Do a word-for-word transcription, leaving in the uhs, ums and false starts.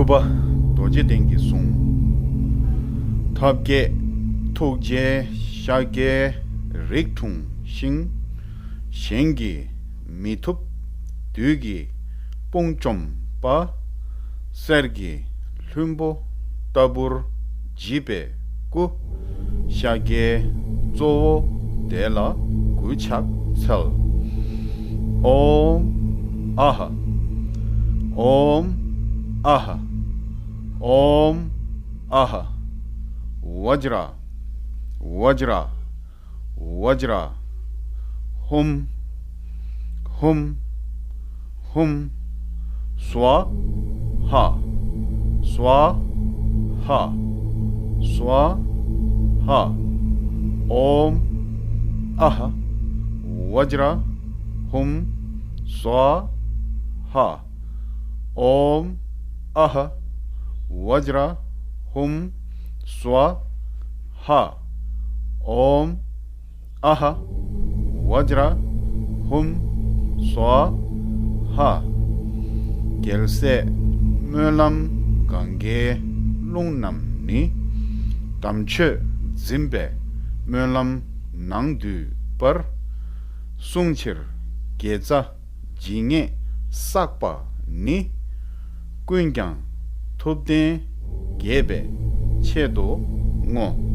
སྐུ་པ་རྡོ་རྗེ་གདན་གྱི་གཟུངས། ཐབས་མཁས་ཐུགས་རྗེའི་ཤཱཀྱའི་རིགས་འཁྲུངས་ཤིང་། གཞན་གྱིས་མི་ཐུབ་བདུད་ཀྱི་དཔུང་བཅོམ་པ། གསེར་གྱི་ལྷུན་པོ་ལྟ་བུར་བརྗིད་པའི་སྐུ། ཤཱཀྱའི་གཙོ་བོ་དེ་ལ་གུས་ཕྱག་འཚལ། ཨོཾ་ཨཱཿཧ། ཨོཾ་ཨཱཿཧ། ཨོཾ་ཨཱཿཧ། བཛྲ། བཛྲ། བཛྲ། ཧཱུྃ། ཧཱུྃ། ཧཱུྃ། སྭཱ་ཧཱ། སྭཱ་ཧཱ། སྭཱ་ཧཱ། ཨོཾ་ཨཱཿཧ། བཛྲ་ཧཱུྃ། སྭཱ་ཧཱ། ཨོཾ་ཨཱཿཧ། བཛྲ་ཧཱུྃ། སྭཱ་ཧཱ། ཨོཾ་ཨཱཿཧ། བཛྲ་ཧཱུྃ། སྭཱ་ཧཱ། རྒྱལ་སྲས་སྨོན་ལམ་གངྒཱའི་ཀླུང་རྣམས་ནི། དམ་ཆོས་འཛིན་པའི་སྨོན་ལམ་ནང་འདུས་པར། བསྲུང་ཕྱིར་དགེ་རྩ་ཇི་སྙེད་བསགས་པ་ནི། ཀུན་ཀྱང་ཐུབ་བསྟན་རྒྱས་པའི་ཆེད་དུ་བསྔོ།